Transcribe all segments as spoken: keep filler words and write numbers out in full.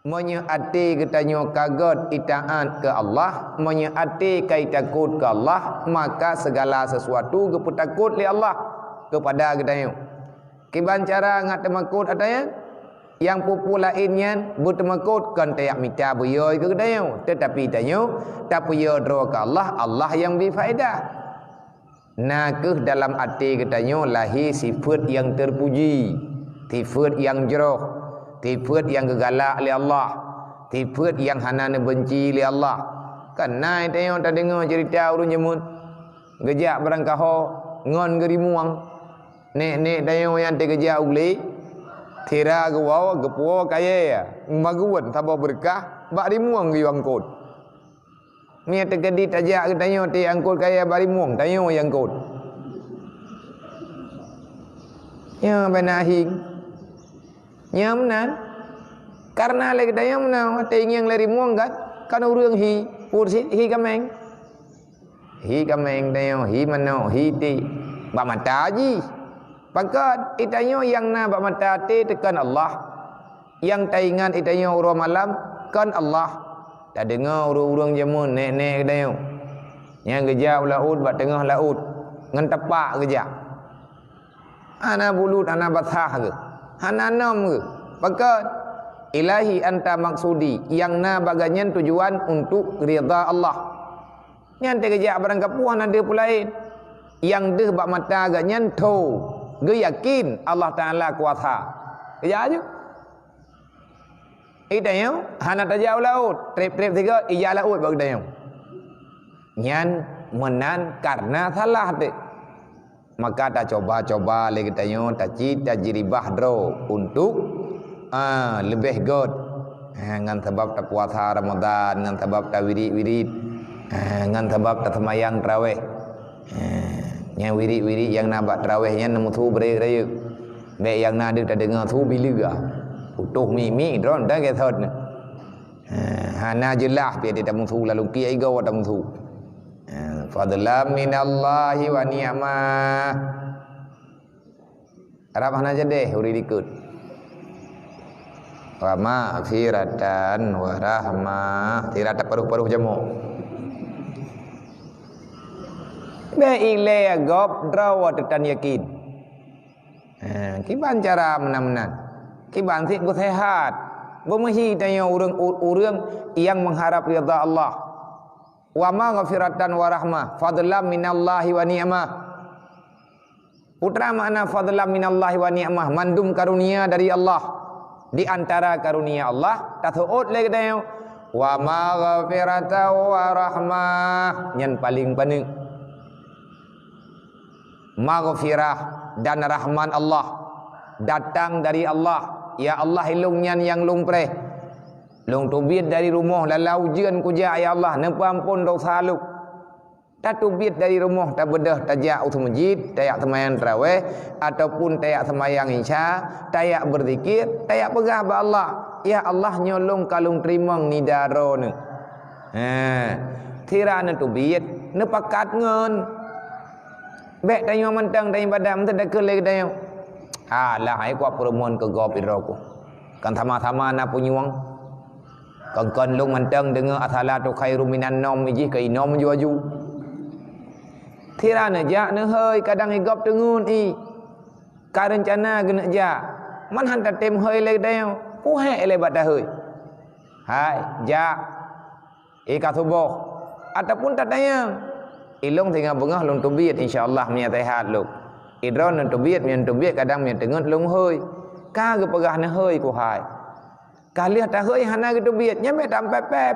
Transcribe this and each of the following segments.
Meunyoe até geutanyoe ka gét itaát keu Allah, meunyoe até ka itakot keu Allah, maka segala sesuatu geupeutakot lé Allah keupada geutanyoe. Kiban cara ngat teumakot ata nyan? Nyang peue-peue laén nyan beuteumakot kon tajak mita beuyôi keu geutanyoe, teutapi tanyoe tapeuyôi droe keu Allah, Allah nyang bri faedah. Na kheueh dalam até geutanyoe lahé sifeuet nyang teupuji, sifeuet nyang jroh, sifeuet nyang geugalak lé Allah, sifeuet nyang hana neubeunci lé Allah. Kan na tanyoe tadeungoe ceurita ureuëng jameun geujak barangkaho ngon geurimueng. Nék-nék tanyoe nyang teugeujak u glé, sira geuwoe geupuwoe kayée, magun saboh beureukah bak rimueng geuyue angkot. Meunyoe teukeudi tajak geutanyoe teuangkot kayée bak rimueng, tanyoe nyang angkot. Nyoe bana hieng. Nyoe meunan. Kareuna lé geutanyoe meunan, watée ingieng lé rimueng kan, kan ureuëng hi, pur sit hi kaméng. Hi kaméng tanyoe, hi manok, hi tiek. Bak mata jih. Pakon, itanyoe nyang na bak mata até teuh kon Allah. Nyang taingat itanyoe uroe malam kon Allah. Tadeungoe ureuëng-ureuëng jameun nék-nék geutanyoe. Nyang geujak u laôt bak teungoh laôt ngon tapak geujak. Hana bulut, hana basah geuh, hana nom geuh. Pakon, ilahi anta maksudi, nyang na bak geuhnyan tujuan untuk ridha Allah. Nyan teugeujak barangkapeue hana deuh peue laén. Nyang deuh bak mata geuhnyan tho, geuyakin Allah Taala kuasa. Geujak aju. Itanyoe hana tajak u laôt, treb-treb sigoe ijak laôt bak geutanyoe. Nyan meunan kareuna salah teuh. Maka tacoba-coba lé geutanyoe tacit tajribah droe untuk, ah, leubeh gét. Ah, ngon sabab tapuasa Ramadan, ngon sabab tawirit-wirit, ah, ngon sabab taseumayang tarawéh. Ah, nyang wirit-wirit nyang na bak tarawéh nyan neumusu beureuek-reuek. Bék nyang na deuh tadeungoe su bileue ah. Putôh mi-mi droe dan gesot nyoe. Ha, hana jeulaih pih di tamusu lalu kiai goe tamusu. Ha, fadlan minallahi wa ni'mah. Arab hana jadeh uri likot. Wa maghfiratan wa rahmah. Sira taparuh-paruh jamok. Bék ilée gob droe teutan yakin. Ha, kiban cara meunan-meunan. Kiban sit beuseuhat. Beumeuhi tanyoe ureuëng, ureuëng nyang meuharab ridha Allah. Wa maghfiratan wa rahmah, fadlan minallahi wa ni'mah. Peue teuma makna fadlan minallahi wa ni'mah, mandum karunia dari Allah. Di antara karunia Allah, taseuôt lé geutanyoe, wa maghfiratan wa rahmah, nyan paleng paneuk. Maghfirah dan rahmat Allah datang dari Allah. Ya Allah, ilôn nyan nyang lôn preh. Lôn teubiet dari rumoh lala ujeuen kujak, ya Allah, neupeuamphon desya lôn. Tateubiet dari rumoh tabeudôh tajak u meuseujid, tajak seumayang tarawéh, ataupun tajak seumayang isya, tajak beuzikir, tajak peugah bak Allah, "Ya Allah, nyoe lôn ka lôn teurimong nida droeneuh." Ha, sira neuteubiet, neupakat ngon. Bék tanyoe mantong taibadat meuteudakeuh lé geutanyoe. Alah, hai kuat peurumoh keu gob idroe ku. Kan sama-sama na punyueng. Kon-kon lôn mantong deungoe as-salatu khairum minan naum jih ka inom ju-aju. Sira neujak neuhôi kadang igob teungeut i. Ka reuncana geuneuk jak. Man han tatem hôi lé geutanyoe. Puhek lé bak tahôi. Hai, jak. I ka suboh, ataupun tatanyong, "Ilôn singoh beungoh lôn teubiet, insya Allah, meunyo seuhat lôn. Idroe lôn teubiet, meunyo teubiet kadang meunyo teungeut lôn hôi." Ka geupeugah neuhôi keuhai. Ka lheueh tahôi hana geuteubiet, nyan bék tampép-pép.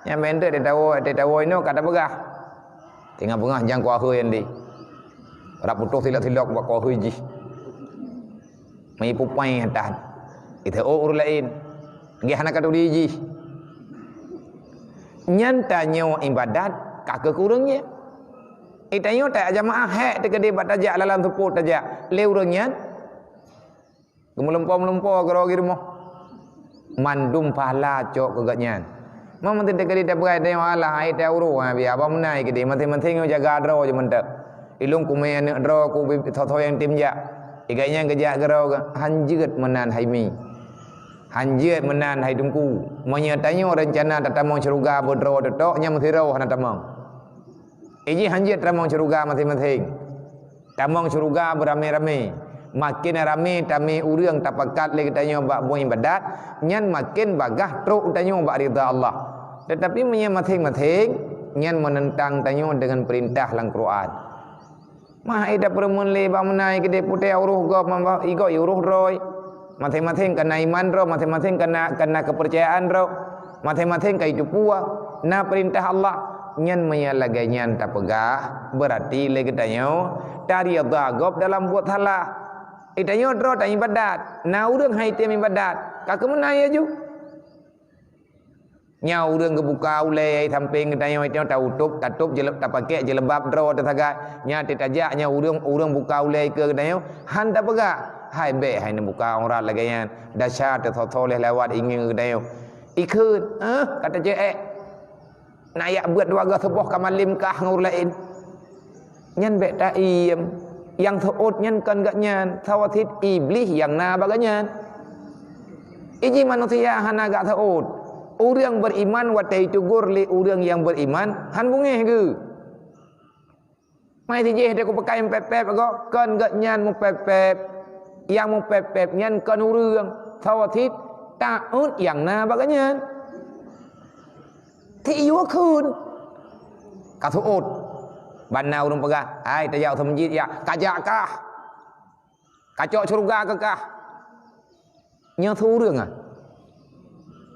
Nyan bék teuk tatawoe, tatawoe inoe ka tapeugah. Singoh beungoh nyang kuhôi andé. Rab putôh silok-silok bak kuhôi jih. Meuipupai that. Iteuôh ureuëng laén. Geh hana katuri jih. Nyan tanyoe ibadat ka keu ureuëng nyan. Itanyoe tajak jamaah hék teukeudi bak tajak lalan seupôt tajak lé ureuëng nyan. Geumeulumpo-meulumpo keudroe geurumoh. Mandum pahala cok keu gobnyan. Meunteuk teukeudi tabeugai tanyoe alah hai teuh uroe, ha, biar abang meunai keudeh, maséng-maséng jaga droe jih mantap. Ilôn kumé aneuëk droe ku bi-, soe-soe nyang tem jak. Igai nyan geujak keudroe geuh, han jeuet meunan hai mi. Hanjeuet meunan hai Teungku, meunyoe tanyoe reuncana tatamong syeuruga beudroe teutok, nyan meusidroe hana tamong. Iji hanjeuet tamong syeuruga maséng-maséng. Tamong syeuruga beuramé-ramé. Maken ramé tamé ureuëng tapakat lé geutanyoe bak buet iébadat, nyan maken bagaih trok geutanyoe bak ridha Allah. Teutapi meunyoe maséng-maséng, nyan meunentang tanyoe deungon peurintah lam Quran. Mah ai tapeureumeun lé bak meunan, keudeh putéh uroh gob, mambah igoe uroh droe. Maséng-maséng kana iman droe, maséng-maséng kana, kana keupeurcayaan droe, maséng-maséng ka iteupeue na peurintah Allah. Nyan meunyoe lagée nyan tapeugah, beurati lé geutanyoe taridha gob dalam buet salah. Geutanyoe droe taiébadat, na ureuëng han item iébadat, ka keumeunai aju. Nyoe ureuëng geubuka ulée sampéng geutanyoe, itu tautôb, tatôb jileb-, tapakée jilbab droe teusagai. Nyan teutajak nyoe ureuëng, ureuëng buka ulée keu geutanyoe, han tapeugah, "Hai bék hai neubuka aurat lagée nyan, desya teusoe-soe lé lewat ingieng geutanyoe." Ikheun, "Eh, ka teuceuék. Na yak beuet dua goe seuboh ka malem kah ngon ureuëng laén." Nyan bék taiem. Nyang seuôt nyan kon gobnyan, sawasit Iblih nyang na bak gobnyan. Iji manusia hana gak seuôt. Ureuëng beriman watée itegur lé ureuëng nyang beriman, han beungéh geuh. Mai sijih teuku peukai meupép-pép goe, kon gobnyan meupép-pép. Nyang meupép-pép nyan kon ureuëng, sawasit taát nyang na bak gobnyan. Ti yue kheun. Ka seuôt. Ban na ureuëng peugah, "Hai, tajak u meuseujid, ya." "Kajak kah? Kacok syeuruga keu kah?" Nyoe su ureuëng ah.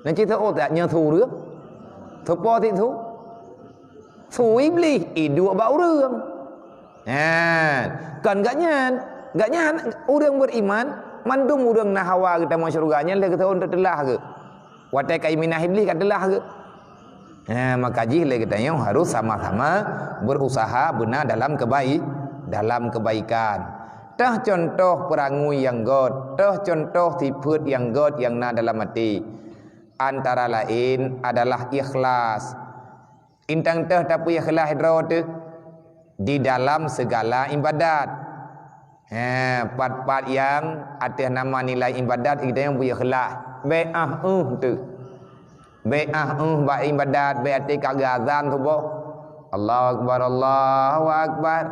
Nyoe cit seuôt, ya, nyoe su ureuëng. Su po sit su? Su Iblih, iduek bak ureuëng. Nah, kon gobnyan. Gobnyan ureuëng beriman, mandum ureuëng na hawa geutamong syeuruga nyan lé geuseuôt teulah geuh. Watée ka iminah Iblih ka teulah geuh. Ha, maka jih lé geutanyoe harus sama-sama berusaha beuna dalam kebai-, dalam kebaikan. Teuh contoh peurangui nyang gét, teuh contoh sifeuet nyang gét nyang na dalam até. Antara laén adalah ikhlas. Intang teuh tapeuikhlas droe teuh di dalam segala ibadat. He, pat-pat nyang ateueh nama nilai ibadat, geutanyoe beuikhlas. Bék ah, uh, teuh. Bék ah, uh, bak ibadat, bék até ka geuazan suboh. Allahu Akbar, Allahu Akbar.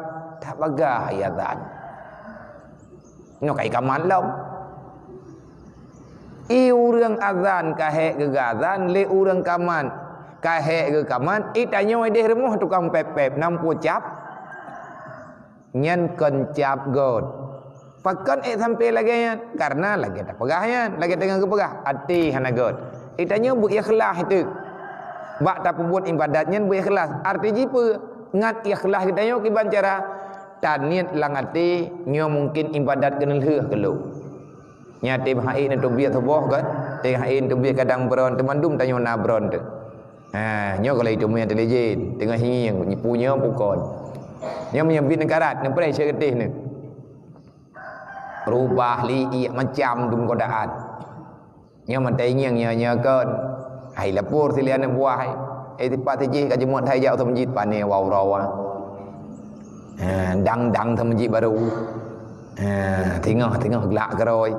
Tak bagah azan. Nyoe ka ikamat lom. I ureuëng azan ka hék geugazan, lé ureuëng kamat ka hék geukamat, i tanyoe ideh rumoh tukang pép-pép, na meupeue cap. Nyan kon cap gét. Pakon ék sampoe lagée nyan? Karena lagée tapeugah nyan, lagée teungoh geupeugah, até hana gét. I tanyoe beuikhlas teuh. Bak tapeubuet ibadat nyan beuikhlas. Arti jih peue? Ngat ikhlas geutanyoe kiban cara? Taniet lam até, nyoe mungken ibadat keuneulheueh keu lôn. Nyan tem hai neuteubiet suboh kan? Tem hai neuteubiet kadang bron, teumandum tanyoe na bron teuh. Ha, nyoe kalau itu intelijen, teungoh hieng, nyepu nyoe bukon. Nyoe meunyoe bit neukarat, neupreh seureuteh nyoe. Rubah li iek macam dum godaan. Nyoe mantong ingieng nyoe, nyoe kon. Hai lapor silian aneuk buah hai. Eh, tipak tijih ka jeuet hai jak u meuseujid, pane wa uroe wa. Ha, dang-dang u meuseujid baru. Ha, teungoh-teungoh glak keurôi.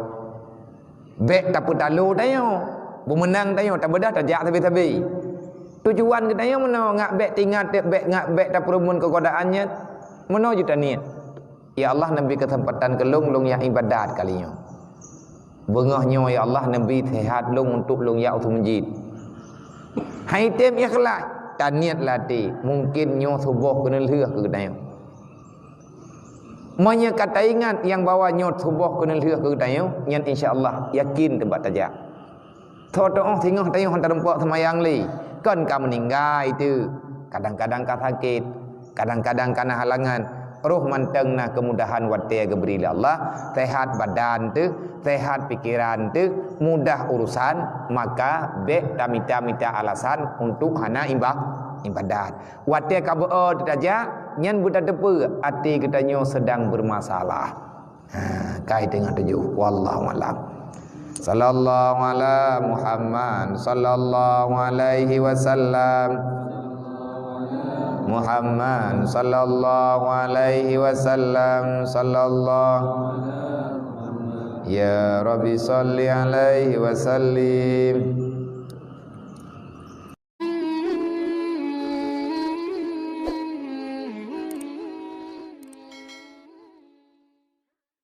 Bék tapeutalo tanyoe. Beumeunang tanyoe, tabeudôh tajak sabe-sabe. Tujuan geutanyoe meunoe, ngat bék teuingat, bék ngat bék tapeureumeun keugodaan nyan. Meunoe jeuet taniet. Ya Allah, neubri keuseumpatan keu lôn, lôn jak ibadat kali nyoe. Beungoh nyoe, ya Allah, neubri seuhat lôn untuk lôn jak u meuseujid. Hai tem ikhlas, taniet lam até, mungken nyoe suboh keuneulheueh keu geutanyoe. Meunyoe ka taingat nyang bahwa nyoe suboh keuneulheueh keu geutanyoe, nyan insya Allah yakin teuh bak tajak. Tho teuôh singoh tanyoe hana tarumpok seumayang lé, kon ka meuninggai teuh, kadang-kadang ka sakét, kadang-kadang ka na halangan, roh mantong na keumudahan watée geubri lé Allah, seuhat badan teuh, seuhat pikeran teuh, mudah urusan, maka bék tamita-mita alasan untuk hana iba-, ibadat. Watée ka beu-o teuh tajak, nyan beutateupeue até geutanyoe seudang beureumasalah. Ha, kai teungoh tujoh. Wallahu a'lam. Sallallahu ala Muhammad, sallallahu alaihi wasallam. Muhammad, sallallahu alaihi wasallam, sallallahu Ya Rabbi shalli alaihi wa sallim.